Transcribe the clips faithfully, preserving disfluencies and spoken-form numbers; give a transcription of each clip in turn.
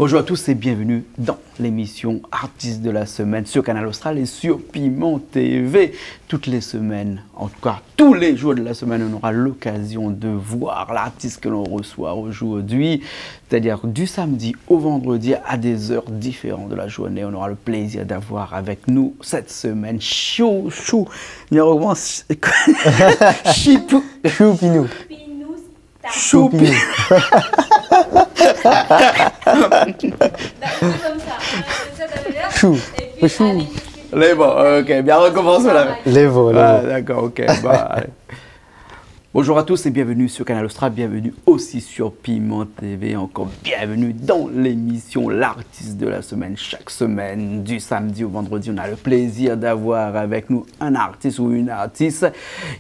Bonjour à tous et bienvenue dans l'émission Artiste de la semaine sur Kanal Austral et sur Piment T V. Toutes les semaines, en tout cas tous les jours de la semaine, on aura l'occasion de voir l'artiste que l'on reçoit aujourd'hui. C'est-à-dire du samedi au vendredi à des heures différentes de la journée, on aura le plaisir d'avoir avec nous cette semaine Chou, Chou, Chipou, Choupinou. Choupi. Chou. Chou. Lé bon, ok, bien, on recommence là. Lé bon, lé bon. Ah, d'accord, ok. Bah, allez. Bonjour à tous et bienvenue sur Kanal Austral, bienvenue aussi sur Piment T V, encore bienvenue dans l'émission L'artiste de la semaine. Chaque semaine, du samedi au vendredi, on a le plaisir d'avoir avec nous un artiste ou une artiste.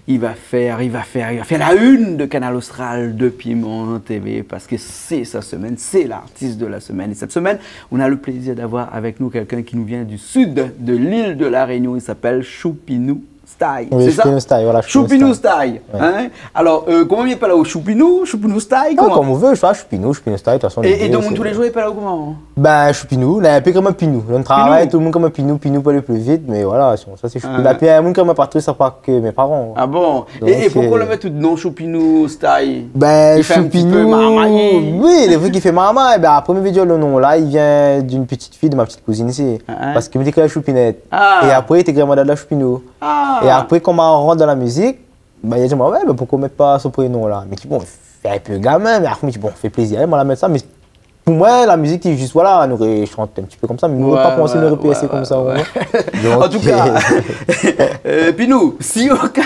Il va faire, il va faire, il va faire la une de Kanal Austral, de Piment T V, parce que c'est sa semaine, c'est l'artiste de la semaine. Et cette semaine, on a le plaisir d'avoir avec nous quelqu'un qui nous vient du sud de l'île de la Réunion. Il s'appelle Choupinou Style, c'est ça ? Oui, Choupinou Style, voilà, Choupinou Style. Choupinou Style, hein ? Alors, euh, koman i apèl aou, Choupinou, Choupinou Style, koman ? Ah, koman ou vé, soi Choupinou, Choupinou Style, de tout fason. É, é dan le moun tou lé zour i apèl aou koman ? Ben, Choupinou, la, in pé koman Pinou. Pinou. Dann travay, tout le moun koman Pinou, Pinou pou alé pli vit, mé voilà, sinon sa sé Choupinou. Ah. Épi, in moun koman Patrice, sa pa ke mé paran. Ah bon ? Donk, é, é poukoi, euh, ou la mèt out non Choupinou Style ? Ben, Choupinou, i fé in ti pé marmay. Oui, lé vré k'i fé marmay, ben, apré, mi vé dir, le non la, i vien d'in ti fiy de mon ti kouzine isi. Ah, ah. Parske mi té kré Choupinèt. Ah. É apré, té kré Madame Choupinou. Ah. É apré, kan ma rant dan la mizik, ben, li la di amoin, « Ouais, ben, poukoi ou mèt pa son prénon la ? » Mi di, bon, fé in pé gamin, mé apré, mi di, bon, fé plézir, moin la mèt sa, mé pou moin, la mizik, sé zis, voilà, nou ré-, shant in ti pé konmsa, mé nou la pa pansé nou ré pèrsé konmsa, ouais. Donk, an tou ka, euh, Pinou, si oka,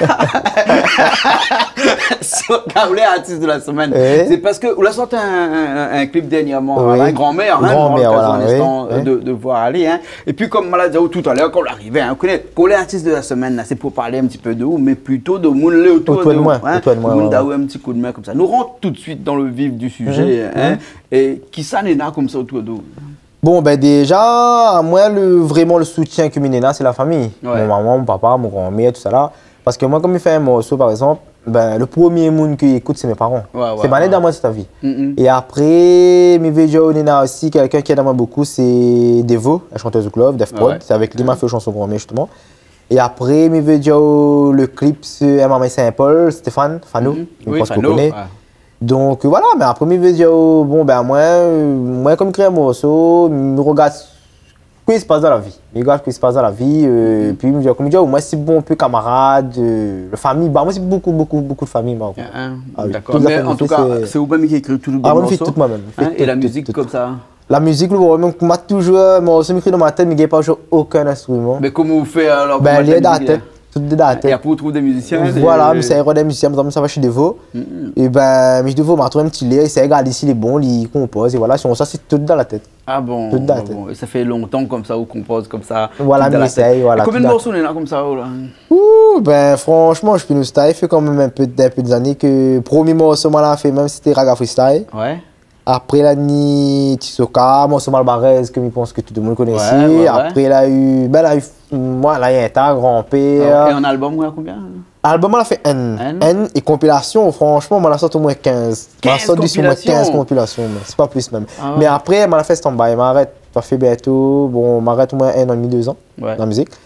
si oka ou lé artiste de la semaine, sé parske ou la sorti in, in, in clip dernièrman, oui, voilà, Grand-mère, hein, Grand-mère, voilà, oui, nous aurons l'occasion un instant, euh, de, de voir aller, hein. Épi, konm ma la di aou talèr, kan ou la arivé, hein, ou koné, kan ou lé artiste de la semaine la, sé pou parl in ti pé de ou, mé plito de moun lé otour de ou, hein. Otour de moin, ouais. Moun done aou in ti koudmin konmsa. Nou rant tout de suite dans le vif du sujet, hein. É kisa néna konmsa otour de ou ? Bon, ben, déza, moin, le, vréman, le soutien ke mi néna, sé la famiy. Ouais. Mon momon, mon papa, mon granmèr, tousala. Parske moin, kan mi fé in morso, par égzanp, ben, le promié moun ke i ékout, sé mé paran. Ouais, ouais. Sé banna i done amoin sèt anvi. Mm, mm. É apré, mi vé dir, néna osi kèlkin ki èd amoin bokou, sé Devo, la shantèz Zouk Love, Def Prod. Ouais. Sé avèk li ma fé shanson Granmèr, zistoman. É apré, mi vé dir, le clip, sé in momon Saint-Paul, Stéphane Fano, mi pans ke ou koné. Oui, Fano, ouais. Donk, voilà, mé apré, mi vé dir, bon, ben, moin, euh, moin, kan mi kré in morso, mi rogard kosa i spas dan la vi. Mi rogard kosa i spas dan la vi, euh, épi mi di, konm mi di, moin sé bonpé kamarad, euh, la famiy, ben, moin sé bokou, bokou, bokou de famiy, moin. Ah, ah, oui. Dakor. Mé an tou ka, sé ou mèm ki ékri tout bann morso ? Ah, moin mi fé tout moin mèm. Hein, é la mizik konmsa ? La mizik, le problèm, moin touzour, euh, morso mi ékri dan mon tèt, mi gingn pa zoué okin instriman. Mé koman ou fé alor pou mèt la mizik ? Ben, lé dan la tèt. Tout lé dan la tèt. É apré ou trouv dé mizisien, voilà, mi sa rod dé mizisien, par égzanp, sa va shé Devo. Mm, mm. É ben, mi di Devo, ma trouv in ti lèr, éséy gard si lé bon, li konpoz, é voilà, sinon sa sé tout dan la tèt. Ah bon, ah bon. Tout dan la tèt. É sa fé lontan konmsa ou konpoz konmsa, tout dan la tèt. Voilà, mi éséy, voilà, tout dan la tèt. É konbien de morso néna konmsa, ou la ? Ouh, ben, franshman, Choupinou Style, i fé kanmèm in pé, in pé de zané ke promié morso moin la fé mèm, sété Raga Freestyle. Ouais. Apré la ni Tisoka, morso Malbarèz ke mi pans ke tout le moun i koné osi. Ouais, ouais, ouais. Apré la u, ben, la u, moin la u in ta, Granpèr. Ah, é an album, ou néna konbien ? Album, moin la fé inn. Inn ? Inn é konpilasion, franshman, moin la sort omoin kinz. Moin la sort omoin kinz konpilasion, mé sé pa plis mèm. Kinz konpilasion ? Ah ouais. Mé apré, moin la fé stand-by, ma arèt. Sa fé bientôt, bon, ma arèt omoin in an é dmi, dé zan dan la mizik. Ouais.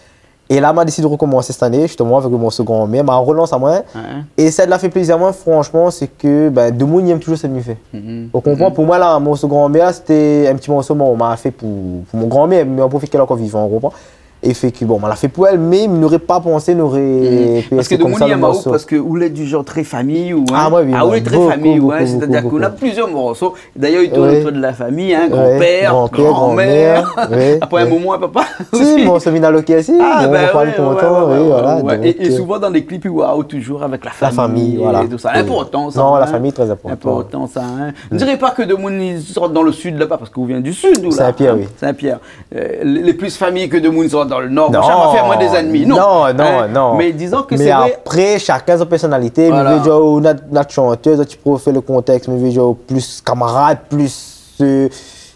É la, ma désid rokomansé sèt ané, zistoman, avèk le morso Granmèr, ma rolans amoin. Ouais. É sèt la fé plézir amoin, franshman, sé ke, ben, demoun i èm touzour sak mi fé. Mhm. Ou konpran ? Mhm. Pou moin, la, morso Granmèr, sété in ti morso, bon, ma fé pou, pou mon granmèr, mé an profit k'èl lé ankor vivan, ou konpran ? É fé ke, bon, ma la fé pou èl, mé mi noré pa pansé, noré pi fé konmsa le morso. Mhm. Parske demoun i èm aou, parske ou lé du genre très famille, ou, hein ? Ah, moin, oui, moin, bokou, bokou, bokou. Ah oui, très famille, ou, hein, sétadir ke ou na plizièr morso. D'ayèr, i tourn otour de la famiy, hein, granpèr, granmèr, granmèr, oui. Granpèr, granmèr, oui. Apré in moman, papa osi. Si, bon, sa vien alé osi. Ah, bon, ben, on va parler ouais, longtemps, ouais, oui, ouais, voilà, ouais. Donk, é, é euh, souvan dan lé clip, ou lé touzour avèk la famiy, la famiy, voilà, é tousa. Oui. Inportan, sa, non, la famiy, trè inportan. Inportan, sa, hein. Mm. Mi diré pa ke demoun i sort dan le sud laba, parske ou vien du sud, ou la, hein. Saint-Pierre, oui. Saint-Pierre. Euh, lé, lé plis famiy ke demoun i sort dan le nor. Non. Sa va fé amoin dé zènmi. Non, non, non. Mé dizon ke sé vré. Mé apré, shakinn son pèrsonalité. Voilà. Mi vé dir, ou na, na shantèz, ou pé fé le kontèks, mi vé dir, plis kamarad, plis, euh,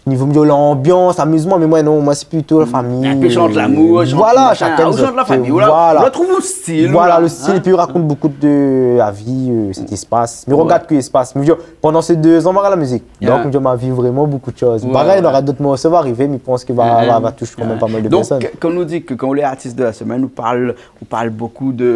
Nivo, mi di, lanbians, amizman, mé moin, non, moin, sé plito la fami, in pé shant lamour, shant machin. Voilà, shakinn, ah, ou shant la fami, ou la, voilà, ou la trouv out stil, voilà, ou la, le stil, hein. Épi i rakont bonpé de la vi, euh, sèt léspas. Mi rogard ke léspas. Mi di, pandan sé dé zan, ma la mizik. Donk, mi di, ma vi vréman bonpé de shoz. Ouais, parèy, ouais. Nora dot morso va arivé, mé mi pans ke va, va, va toush kan mèm pa mal de pèrsone. Donk, kan nou di ke kan ou lé artis de la semèn, nou parl, nou parl bonpé de,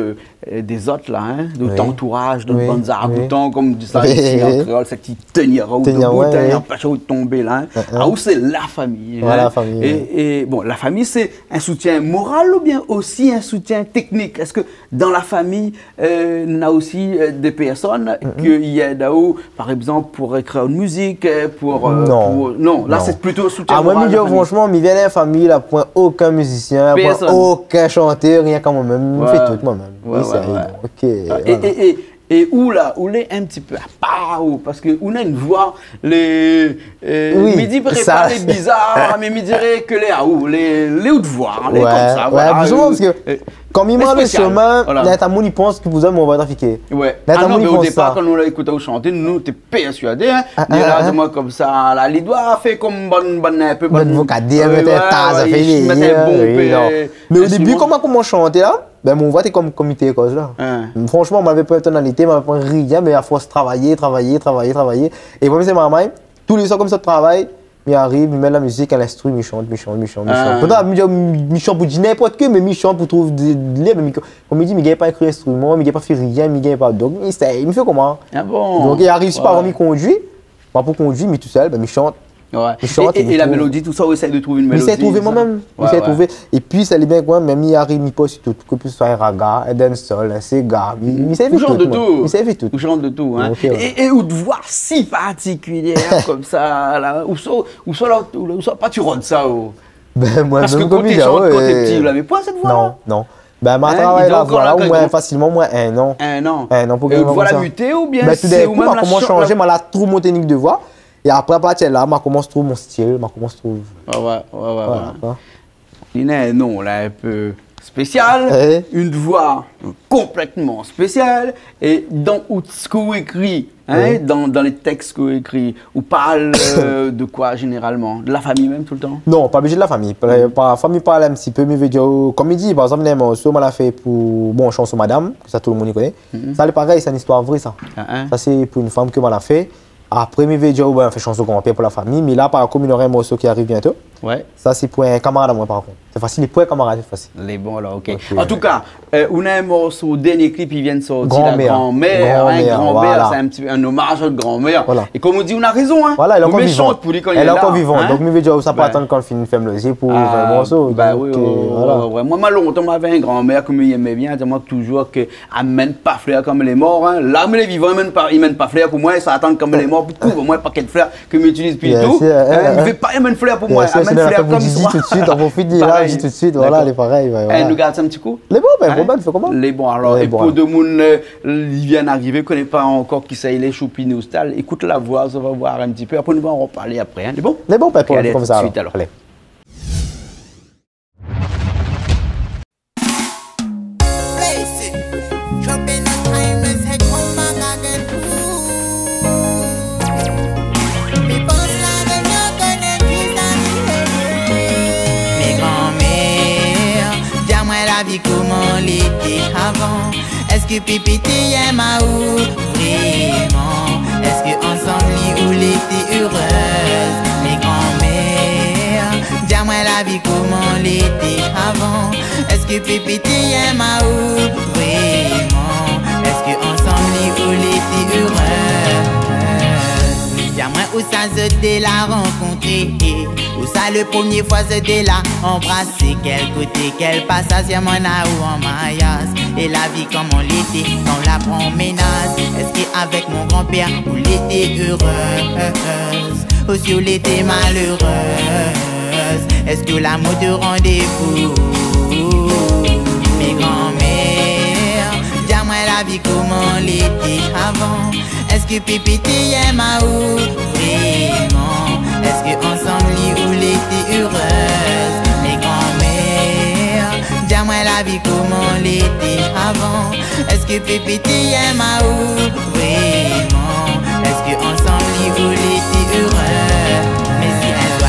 euh, dé zot la, hein, de ton antouraz, de bann zagotan, konm i di sa isi an kréol, sak i tien aou debout, hein, i anpèsh aou tonbé la, hein. Ah, ou sé la fami, hein. Voilà, la fami, ouais. É, é, bon, la fami, sé in soutien moral oubien osi in soutien teknik ? Èske dan la fami, euh, néna osi, euh, dé pèrsone ke i èd aou, par égzanp, pou ékrir in mizik, euh, pou, euh, non, pou, non, la, sé plito soutien moral, la fami. Ah, moin, mi di, fransman, mi vien d'in fami, la, poin okin mizisien, poin okin shantèr, rienk moin mèm, mi fé tout moin mèm. Ouais, ouais, ouais. OK, voilà. É, é, é, é ou la, ou lé in ti pé apar, ou, parske ou néna in voi, lé, euh, mi di, sa lé bizar, mé mi diré ke lé, ah, ou, lé, lé out voi, lé konmsa, voilà, euh, parske, euh, kan mi marsh le shomin, voilà, néna ta moun i pans ke pou zot, mon voi trafiké. Ouais. Néna ta moun i pans sa. Ah non, mé o dépar, kan nou la ékout aou shanté, nou té pèrsuadé, hein. Ah, ah, ah. Mé la, di amoin konmsa, la, li doi fé konm bann, bann, in pé bann, bann vokadèr, euh, mèt in tas, ouais, ouais, afèr, mé o début, kan ma komans shanté la, bin, mon voi té konm, konm mi té koz la. Hein. Fransman, ma lavé poin tonalité, ma lavé poin rien, mé a fors travay, travay, travay, travay. É moin, sé marmay, tou lé soir konmsa, travay, mi ariv, mi mèt la mizik, in linstru, mi shant, mi shant, mi shant, mi shant. Ah. Poutan, mi di, mi shant pou di ninport ke, mé mi shant pou trouv de, de, mé mi, konm mi di, mi gingn pa ékri instriman, mi gingn pa fé rien, mi gingn pa. Donk, mi éséy, mi fé koman. Ah bon ? Donk, i ariv, si par égzanp mi kondui, pa pou kondui, mi tousèl, bin, mi shant. Ouais. Mi shant, é, é, mi trouv. É la mélodi, tousa, ou éséy de trouv in mélodi, sa ? Mi éséy trouvé moin mèm. Ouais, ouais. Mi éséy trouvé. Épi, sa lé bien, koi, mèm mi ariv, mi poz tout, ke se soi in raga, in dancehall, in séga, mi, mi éséy fé tout, moin. Ou shant de tout. Mi éséy fé tout. Ou shant de tout, hein. OK, ouais. É, é out voi si partikilièr konmsa la, ou sort, ou sort la, ou sort pa, ti rod sa, ou. Bin, moin mèm, konm mi di, ouais. Parske kan té shant, kan té pti, ou lavé poin sèt voi la. Non, non. Bin, ma travay la voi la, omoin fasilman, omoin in an. In an. In an pou gingn sa. É out voi la muté oubien sé ou mèm la shanz ? Bin, toudinkou, ma komans shanzé, ma la trouv mon téknik de voi. É apré, a partir la, ma komans trouv mon stil, ma komans trouv. Ouais, ouais, ouais, ouais. Voilà, koi. Li néna in non la, in pé spésial, in voi konplètman spésial, é dan out, sak ou ékri, hein, dan, dan lé tèks ke ou ékri, ou parl, euh, de koi zénéralman ? De la fami mèm toultan ? Non, pa oblizé de la fami. Par, parfoi, mi parl in ti pé, mi vé dir, konm mi di, par égzanp, néna in morso, ma la fé pou, bon, shanson madam, ke sa tout le moun i koné. Sa, lé parèy, sé in zistoir vré, sa. Ah, hein. Sa, sé pou in fanm ke ma la fé. Apré, mi vé dir, ou bin, fé shanson granpèr pou la fami, mé la, par kont, mi nora in morso ki ariv bientô. Ouais. Sa, sé pou in kamarad amoin, par kont. Sèt foi si, lé pou in kamarad, sèt foi si. Lé bon, alor, OK. OK. An tou ka, euh, ou néna in morso, dernié klip, i vien sorti la, Granmèr. Granmèr, hein, Granmèr, voilà. Sé in ti, in omaz a out granmèr. Voilà. É konm ou di, ou néna rézon, hein. Voilà, èl lé ankor vivan. Mé mi shant pou li kan li lé la, hein. Èl lé ankor vivan. Donk, mi vé dir, sa pa atann kan fine fèrm lé zié pou fé in morso. Donk, euh, voilà. Ah, bin oui, ouais, ouais, ouais. Moin, moin, lontan, moin lavé in granmèr ke mi èm bien, i di amoin touzour ke amèn pa flèr kan mi lé mor, hein. La mi lé vivan, i amèn pa, i amèn pa flèr pou moin, sa atann kan mi lé mor pou kouv amoin in pakèt flèr ke mi itiliz pi tou. Bien sûr, hein, hein. I vé pa amèn flèr pou moin, amèn flèr konm soi. Parèy. Tout suit, on profite, là, tout suite, voilà, lé parèy, ouais, voilà. D'accord. Nou gard sa in ti kou. Lé bon, bin, bon, bin, fé koman ? Lé bon, alor, é pou demoun, euh, i vien arivé, koné pa ankor kisa i lé, Choupi Nostal, ékout la voi, sa va voir in ti pé. Apré, nou va an reparl apré, hein. Lé bon ? Lé bon, bin, OK, alé, fé konmsa, tout suite, alor. Alé. Mé granmèr, di amoin la vi koman lété avan. Èske pipi té i èm aou vréman ? Èske ansanm li ou lété érèz ? Mé granmèr, di amoin la vi koman lété avan. Èske pipi té i èm aou vréman ? Èske ansanm li ou lété érèz ? Di amoin ousa zot dé la rankontré, ousa le promié foi zot dé la anbrasé, kèl koté, kèl pasaz, i amenn aou an mariaz. É la vi koman lété kan ou la pran ménaz ? Èske avèk mon granpèr ou lété érèz ? Osi ou lété malérèz ? Èske lamour té o randévou ? Mé granmèr, di amoin la vi koman lété avan. Èske pipi té i èm aou vréman ? Èske ansanm li ou lété érèz ? Mé granmèr, di amoin la vi koman lété avan. Èske pipi té i èm aou vréman ? Èske ansanm li ou lété érèz ? Mé si in zour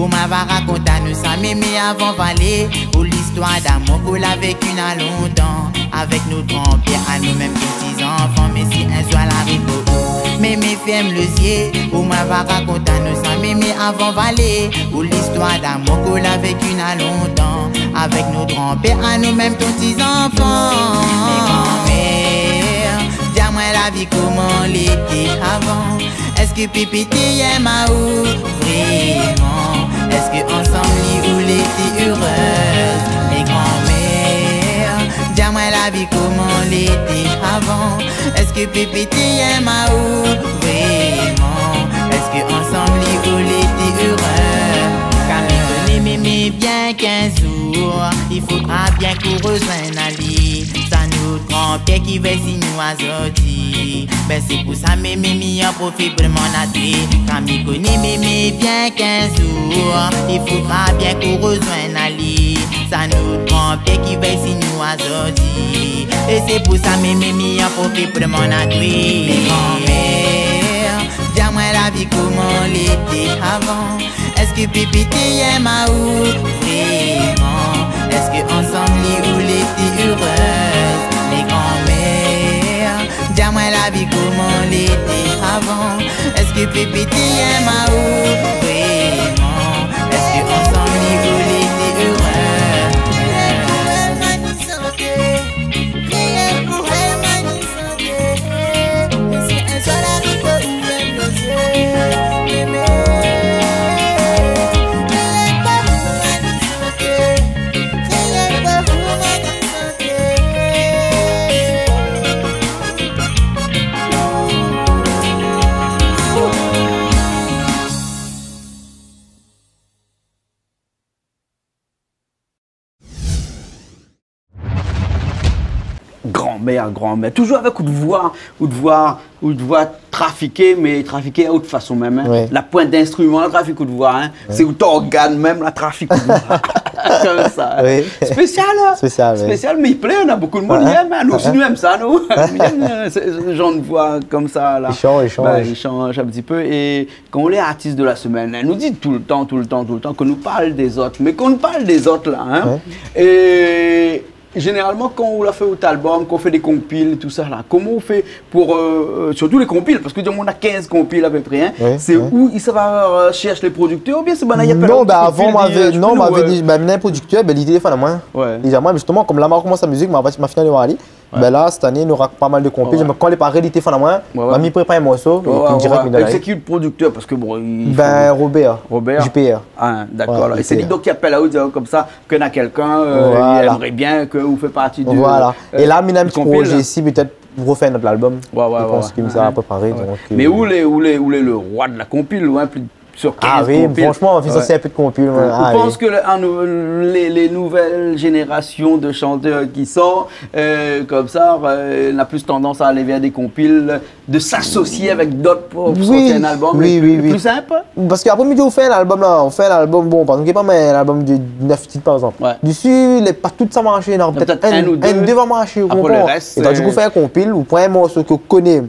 Ou ma va rakont anou sa mémé avan valé, ou listoir d'amour k'ou la véki na lontan, avèk nout granpèr anou, mèm ton ti zanfan. Mé si in zour la ariv pou ou, mémé, fèrm lo zié, ou ma va rakont anou sa mémé avan valé, ou listoir d'amour k'ou la véki na lontan, avèk nout granpèr anou, mèm ton ti zanfan. Mé granmèr, di amoin la vi koman lété avan. Èske pépé té yèm aou vréman? Èske ansanm li ou lété érèz? Mé granmèr, di amoin la vi koman lété avan. Èske pépé té yèm aou vréman? Èske ansanm li ou lété érèz? Kami koné mémé bien k'in zour i fodra bien k'ou rozoinn ali. Sa nout granpèr ki vèy si nou azordi. Bin sé pou sa mémé mi anprofit pou domann atoué. Kami koné mémé bien k'in zour i fodra bien k'ou rozoinn ali. Sa nout granpèr ki vèy si nou azordi. É sé pou sa mémé mi anprofit pou domann atoué. Mé granmèr, di amoin la vi koman lété avan. Èske pépé té yèm aou vréman? Èske ansanm li ou lété érèz? Mé granmèr, di amoin la vi koman lété avan. Èske pépé té yèm aou vréman? Èske ansanm li ou lété érèz? Granmèr, granmèr. Toujour avèk out voi, out voi, out voi trafiké, mé trafiké a out fason mèm, in. Oué. La poin d'instriman, la trafik out voi, in. Oué. Sé out organe mèm, la trafik out voi. Konmsa. Oui. Spésial, in. Spésial, oui. Spésial, mé i plé, na bonpé d'moun i yèm, in. Nou osi nou yèm sa, nou. Nou yèm, eu, sé, sé janr de voi konmsa, la. Échanj, échanj. Bin, échanj in ti pé. É kan ou lé artis de la semèn, in, nou di toultan, toultan, toultan ke nou parl dé zot. Mé kan nou parl dé zot, la, in, oué, é zénéralman, kan ou la fé out album, kan ou fé dé konpil, tousala, koman ou fé pou, eu, eu, sirtou lé konpil, parske di moman ou na kinz konpil apépré, in, oué, sé ou i sava, eu, shèrsh lé prodiktèr, oubien sé banna i apèl aou, ou di, eu, mi vé in prodiktèr, bin, mi néna in prodiktèr, bin, li téléfone amoin. Oué. Li di amoin, zistoman, kom la ma la komans la mizik, ma, ma fini alé oir ali. Oué. Bin la, sèt ané, nou nora pa mal de konpil. Oué, oué. Mé kan lé paré, li téléfone amoin. Oué, oué. Ma mi prépar in morso, oué, oué, épi mi dirèk, mi done ali. Sé ki lo prodiktèr? Parske bon, i fo... Bin, Robert. Robert? J P R. A, dakor. A, la. É sé li donk ki apèl aou, di konmsa, ke na kèlkin, eu, i èmré bien ke ou fé parti di, eu, konpil la. Voilà. É la, mi néna in ti projé isi, pétèt pou rofé in not album. Oué, oué, oué. Mi pans ke mi sa préparé, donk, eu... Mé ou lé, ou lé, ou lé lo roi de la konpil, ou, in, plis de sir kinz konpil. A oui, fransman, mi fé sa, sé in pé de konpil, oué. Ou pans ke lé, in, nou, lé, lé nouvèl zénérasion de shantèr ki sort, eu, konmsa, eu, na plis tandans a alé vèr dé konpil, de s'asosié avèk dot pou, pou sortir in album, oui, oui, oui, pli sinp? Parske apré, mi di, ou fé in album la, ou fé in album, bon, par égzanp, mi pran in album de nèf tit, par égzanp. Oué. Dési, lé pa tout sa i marsh, na pétèt in, in ou dé va marshé, ou konpran. Apré, lo rès, é donk, di kou, ou fé in konpil, ou pran in morso ke ou koné,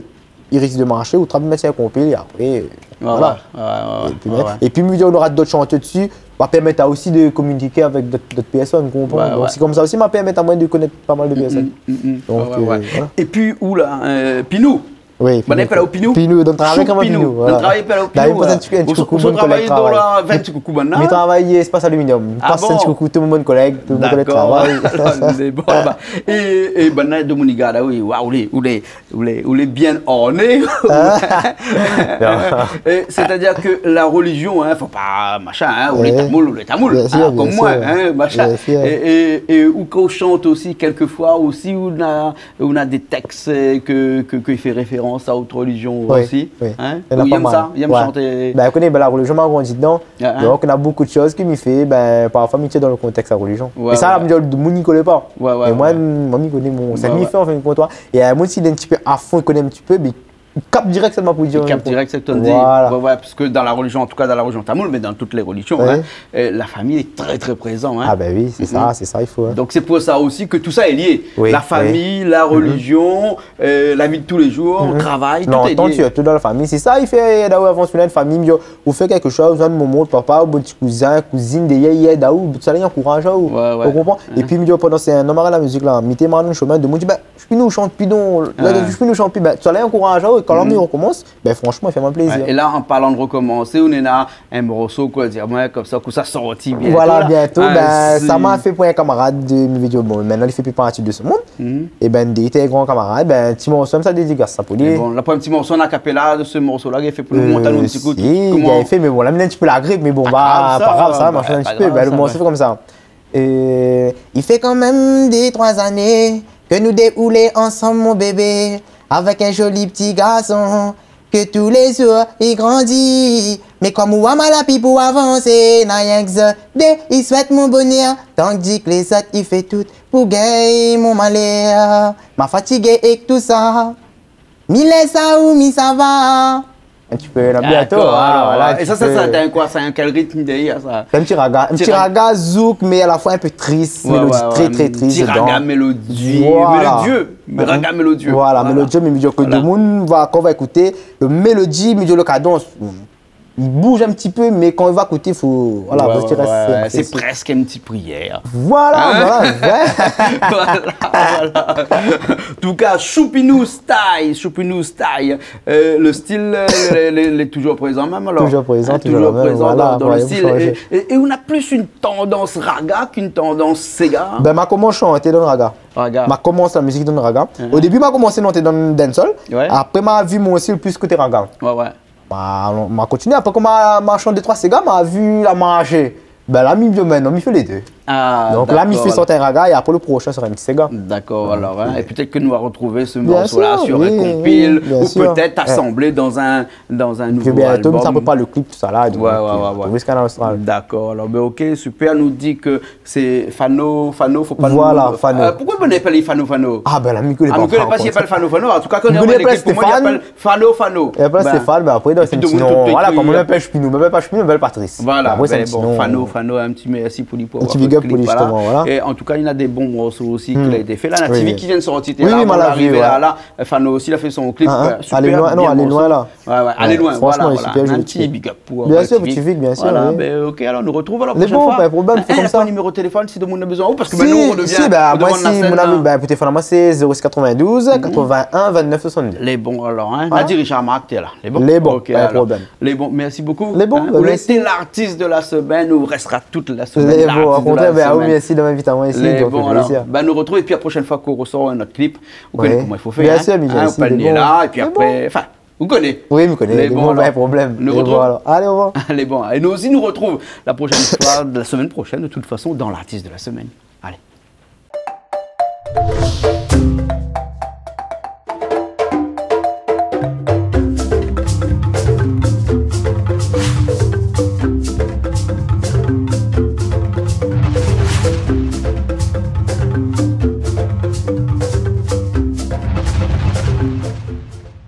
i risk de marshé, ou trap, mèt sa si in konpil, é apré, voilà. Oué, oué, oué. Épi, oué, oué, épi, mi vé dir, nora dot shantèr dési, va pèrmèt aou osi de kominiké avèk dot, dot pèrsone, ou konpran. Oué, oué. Donk, sé konmsa osi, ma pèrmèt amoin de konèt pa mal de pèrsone. Mm, mm, mm, mm. Donk, oué, oué, eu, voilà. Épi, ou la, eu, Pinou. Oui, Pinou. Banna i apèl aou Pinou. Pinou, donk, travay avèk amoin Pinou, voilà. Donk, travay avèk Pinou. Bin, mi pas in ti, in ti koukou, bann kolèg travay. Ou, ou travay dan la vèt, ti koukou banna, in? Mi travay, eu, Espace Aluminium. A bon? Pas in ti koukou tout mon bann kolèg, tout mon kolèg travay. Dakor. Alor, sé bon, ba. É, é banna domoun i gard, a oui, waouh, ou lé, ou lé, ou lé, ou lé bien orné. A? Non. É, sétadir ke la relizion, in, fo pa, machin, in, ou lé tamoul, ou lé tamoul, in, konm moin, in, machin. Bien sir, bien sir. Bien sir. É, é, é ou, kan ou shant osi, kèlkefoi osi, ou na, ou na dé tèks, eu, ke, ke, ke i fé référans a out relizion osi, in? Oui, oui. Néna pa mal. Ou yèm sa, yèm shanté. Oué. Bin, ou koné, bin, la relizion, ma grandi dedan. A, a. Donk, néna bonpé de shoz ke mi fé, bin, parfoi, mi tir dan lo kontèks la relizion. Oué, oué. É sa, la, mi di, domoun i koné pa. Oué, oué, oué. É moin, moin, mi koné mon, sak mi fé, an fin de kont, oué. Oué, oué. É, eu, moun, si lé in ti pé a fon, i koné in ti pé, bin, i kap dirèk sak ma pou dir. I kap dirèk sak ou di. Voilà. Ouais, ouais, parske dan la relizion, an tou ka dan la relizion tamoul, mé dan tout lé relizion, hein, euh, la fami lé trè, trè prézan, hein. Ah ben oui, sé sa, sé sa, i fo, hein. Donk sé pou sa osi ke tout sa lé lié. Oui, oui. La fami, la relizion, euh, la vi de tou lé zour, le travay, tout lé lié. Lantant sirtou dan la fami, sé sa i fé, d'ailleurs, avan, si ou na in fami, mi di, ou fé kékshoz, ou na momon, papa, ou bon ti kouzin, kouzine, dé yèyè, d'ailleurs, sa la i ankouraz aou. Ouais, ouais. Ou konpran ? Épi, mi di, pandan sé in an, maré la mizik la, mi té marsh dan shomin, demoun i di, ben, Shoupinou, shant pi don. La, Shoupinou, shant pi. Ben, sa la i ankouraz aou, é kan la mi rokomans, ben, fransman, i fé amoin plézir. Ouais, é la, an parlan de rokomansé, ou néna in morso, koi, dir amoin, konmsa, kou sa sorti bientô, la. Voilà, bientô, ben, sa ma fé pou in kamarad de, mi vé dir, bon, mintnan, li fé pi parti de se monn. É ben, li té in gran kamarad, ben, ti morso, mi sa dédikas sa pou li. É bon, la, pou in ti morso, an akapéla de se morso la, li la fé pou nou, mont anou in ti kou, si, koman ? Li la fé, mé bon, la, mi néna in ti pé la grip, mé bon, pa grav, sa, pa grav, sa, machin, in ti pé, ben, le morso i fé konmsa. Euh, i fé kan mèm dé, troi zané ke nou dé ou lé ansanm, mon bébé, avèk in zoli ti garson ke tou lé zour i grandi. Mé kom ou wa ma la pi pou avansé, na rienk zot dé i souèt mon bonèr, tandik lézot i fé tout pou gingn mon malèr. Ma fatigé èk tousa. Mi lès aou, mi sava. In ti pé, la, bientô, voilà, voilà, in ti pé. Dakor, alor, é sa, sa, sa, té in koi, sa, in kèl ritm dèrièr sa ? Sé in ti raga, in ti raga zouk, mé a la foi in pé tris, mélodi trè, trè tris dedan. Ti raga mélodi, mélodié, mé raga mélodié. Voilà, mélodié, mé mélodié ke demoun va, kan va ékouté, le mélodi, mélodié, le kadans, i bouz in ti pé, mé kan i va ékouté, fo, voilà, fo rès, sé prèsk in ti prièr. Voilà, voilà, ouais. Voilà, voilà. An tou ka, Shoupinou style, Shoupinou style. Euh, le stil, euh, lé, lé, lé touzour prézan mèm, alor. Touzour prézan, touzour la mèm, voilà, dan, dan le stil. É, é, é ou na plis in tandans raga k'in tandans séga ? Ben, ma komans shanté dan raga. Raga. Ma komans la mizik dan raga. O débi, ma komans shanté dan dancehall. Ouais. Apré, ma vi mon stil plis koté raga. Ouais, ouais. Ma, ma kontinié. Apré, kan ma, ma shant dé troi séga, ma vi la marshé. Ben la, mi, mintnan, mi fé lé dé. Ah, dakor. Donk la, mi fé sort in raga é apré, le proshin sra in ti séga. Dakor, alor, hein. É pétèt ke nou va retrouv se morso la sur in konpil, ou pétèt asanblé dan in, dan in nouvo album. Bientô, mi sa prépar le klip, tousa la, donk, euh, Kanal Austral. Dakor, alor, ben, ok, super, nou di ke sé Fano, Fano, fo pa nou... Voilà, Fano. Euh, poukoi i apèl ali Fano, Fano ? Ah, ben la, mi koné pa. Ah, mi koné pa si i apèl Fano, Fano. An tou ka, kan i anvoy lé klip pou moin, i apèl Fano, Fano. I apèl Stéphane, mé apré, dan in ti non, voilà, koman i apèl Shoupinou, mi apèl pa Shoupinou, mi apèl Patrice. Voilà, apré, sé in ti non. Fano, Fano, in ti mèrsi pou li, pou avoir fé le klip, voilà. Mèrsi, big up pou li, zistoman, voilà. É an tou ka, néna dé bon morso osi ki la été fé. La, néna Tivic ki vien de sortir, la, avan d'arivé la, la, Fano osi la fé son klip, euh, super, bien morso. Alé loin, non, alé loin la. Ouais, ouais, alé loin, voilà, voilà. In ti big up pou Tivic, biensir, oui. Ben, ok, alor, nou retrouv la proshèn foi. Lé bon, pa de problèm, fé konmsa. Pran in niméro de téléfone si demoun na bezoin, ou, parske mintnan, ou redevien, ou demann la sèn la. Si, si, ben, moin, si, zéro six quatre-vingt-douze, quatre-vingts, vingt-neuf soixante-deux. Lé bon, alor, hein. Voilà. Ma dirij a mark, té la. Lé bon ? Lé bon, pa de problèm. Ok, alor. Lé bon, mèrsi bokou. Lé bon, ben, mèrsi. Ou lété l'artiste de la semaine, ou rèstra tout la semèn l'artiste de la semèn. Lé bon, o kontrèr, ben, ah oui, mèrsi, dan l'invitasion isi, donk, euh, plézir. Lé bon, alor. Ben, nou retrouv, épi la proshèn foi k'ou resort in ot klip, ou koné koman i fo fèr, hein. Biensir, mi vien isi, lé bon. Ou pé alé la, épi apré, anfin, ou koné. Oui, mi koné. Lé bon, alor. Lé bon, pa de problèm. Nou retrouv. Lé bon, alor. Alé, orevoir. Lé bon. É nou osi, nou retrouv la proshèn foi, la semèn proshèn, de tout fason, dan l'artiste de la semaine. Alé.